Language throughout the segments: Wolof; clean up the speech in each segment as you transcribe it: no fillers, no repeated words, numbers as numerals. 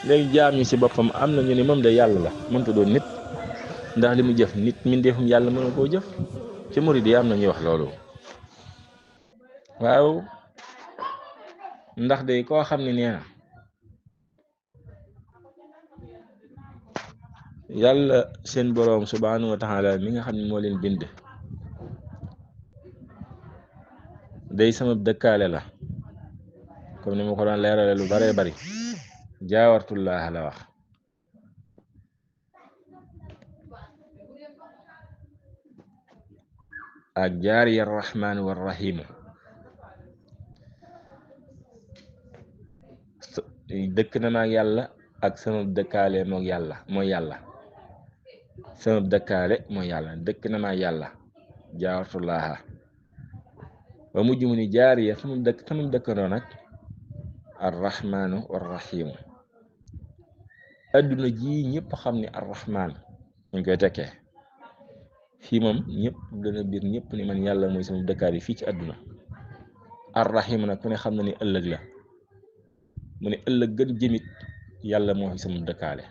léegi jaam ñi si boppam am na ñu ne moom de yàlla la mënta doon nit ndax li mu jëf nit mindeefum yàlla mën na koo jëf ci murid yi am na ñuy wax loolu. waaw ndax de koo xam ne nee na yàlla seen boroom subhaanahu wa taala mi nga xam ne moo leen bind day sama dëkkaale la comme ni ma ko doon leerale lu baree bari jaawartullah la wax ak jaariya rahmaanu wa rahimu dëkk na ma ak yàlla ak sama dëkkaale moog yàlla mooy yàlla sama dëkkaale mooy yàlla dëkk na ma ak yàlla jaawartullaha ba mujj mu ni jaariya sama dëkkandoo nag arrahmaanu warrahimu adduna ji ñëpp xam ne arrahmaan ñu koy tekkee fii moom ñëpp dana biir ñëpp ni man yàlla mooy sama dëkkaale yi fii ci adduna arrahimu nag ku ne xam na ni ëllëg la mu ne ëllëg gën jëmit yàlla moo fi sama dëkkaale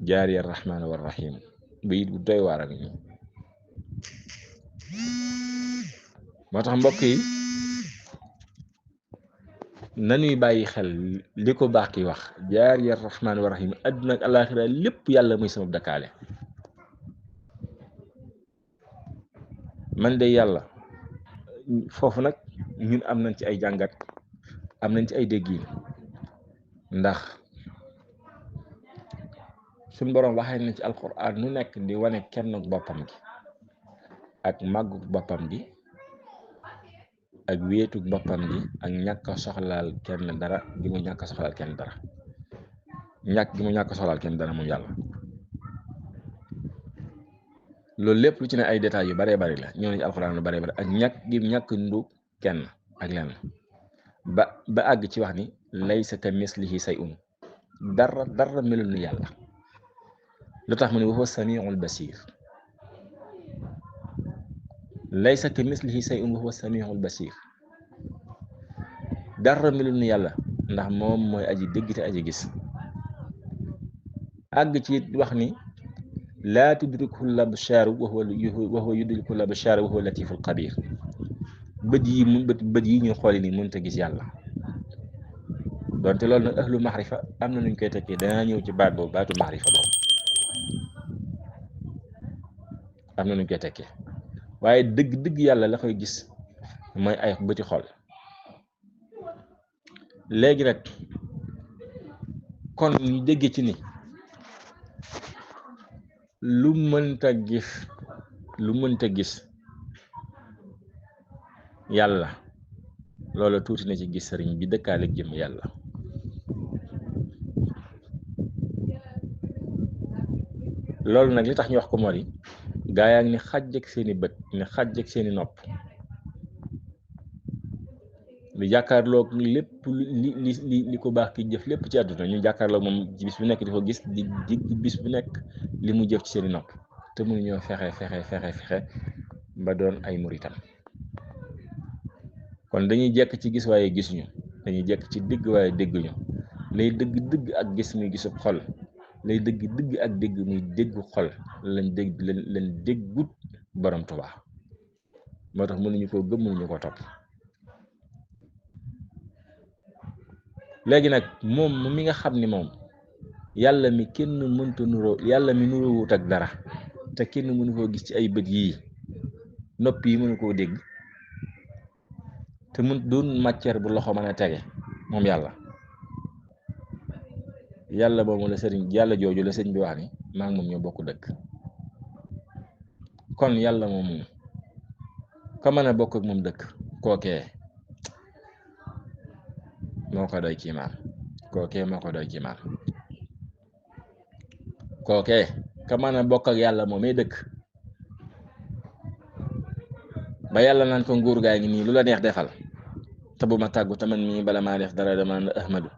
jaariya arrahmaanu warrahimu bayit bu doy waar ak nii moo tax mbokk yi nañuy bàyyi xel li ko baax ki wax jaariya rahmaan wa rahim àdduna ak alaaxira lépp yàlla muy sama dëkkaale man de yàlla foofu nag ñun am nañ ci ay jàngat am nañ ci ay déggiin ndax suñ boroom waxee na ci alquran nu nekk di wane kenn boppam gi ak màggu boppam gi ak wéetu boppam gi ak ñàkk a soxlaal kenn dara gi mu ñàkk a soxlaal kenn dara ñàkk a soxlaal kenn dara moom yàlla loolu lépp lu ci ne ay détails yu baree bari la ñëw na ci alxuraan lu baree bari ak ñàkk ndu kenn ak lenn ba àgg ci wax ni laysa ka mislihi shay'un dara melul ni yàlla lu tax mu ne wa huwa samiul basir laysa ka mislihi shay'un wa huwa samiul basir dara melul ni yàlla ndax moom mooy aji dégg te aji gis àgg ci wax ni laa tudrikuhu l-absaaru wa huwa yudriku l-absaara wa huwa latiful xabiir bët yi ñu xooli ni mënut a gis yàlla donte loolu nag ahlu maxrifa am na nuñ koy tekkee danaa ñëw ci baat boobu baatu maxrifa boobu am na nuñ koy tekkee waaye dëgg yàlla la koy gis mooy ay bëti xol léegi nag kon ñu dégg ci ni lu mënta gis yàlla loola tuuti na ci gis sëriñ bi dëkkaale jëm yàlla loolu nag li tax ñu wax ko moo di gaa yaa ngi ni xàjj ak seeni bët ni xàjj ak seeni nopp lu jàkkaarloog lépp li ko baax ki jëf lépp ci àdduna ñu jàkkaarloog moom ci bis bu nekk di ko gis di bis bu nekk li mu jëf ci seeni nopp te mënuñoo fexe ba doon ay muritam kon dañuy jekk ci gis waaye gisuñu dañuy jekk ci dégg waaye dégguñu lay dëgg ak gis muy gisub xol lay dëgg ak dégg muy déggu xol lañ déggut borom Tuubaa moo tax mënuñu koo gëm mënuñu ko topp léegi nag moom mi nga xam ni moom yàlla mi kenn mënta nuroo yàlla mi nuroowut ak dara te kenn mënu koo gis ci ay bët yii nopp yi mënu koo dégg te mun doon matière bu loxo mën a tege moom yàlla moomu la sëriñ yàlla jooju la sëriñ bi wax ni maa ngi moom ñoo bokk dëkk kon yàlla moomu ka mën a bokk ak moom dëkk kookee moo ko doy kiimaan kookee ka mën a bokk ak yàlla moomee dëkk ba yàlla naan ko nguur gaa ngi nii lu la neex defal te bu ma tàggu taman mii bala maa def dara dama na ahmadu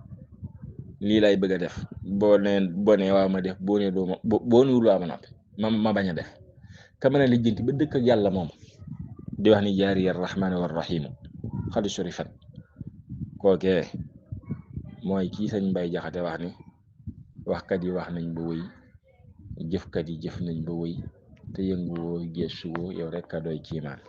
lii lay bëgg a def boo nee waaw ma def boo nee doo ma boo nuwul waa ma noppi ma bañ a def ka mën a lijjanti ba dëkk ak yàlla moom di wax ni jaariya rahmaani wa rahimu xadu surifat kookee mooy kii sëñ Mbay Jaxate wax ni waxkat yi wax nañ ba wëy jëfkat yi jëf nañ ba wëy te yënguwoo gëstuwoo yow rek a doy kiimaan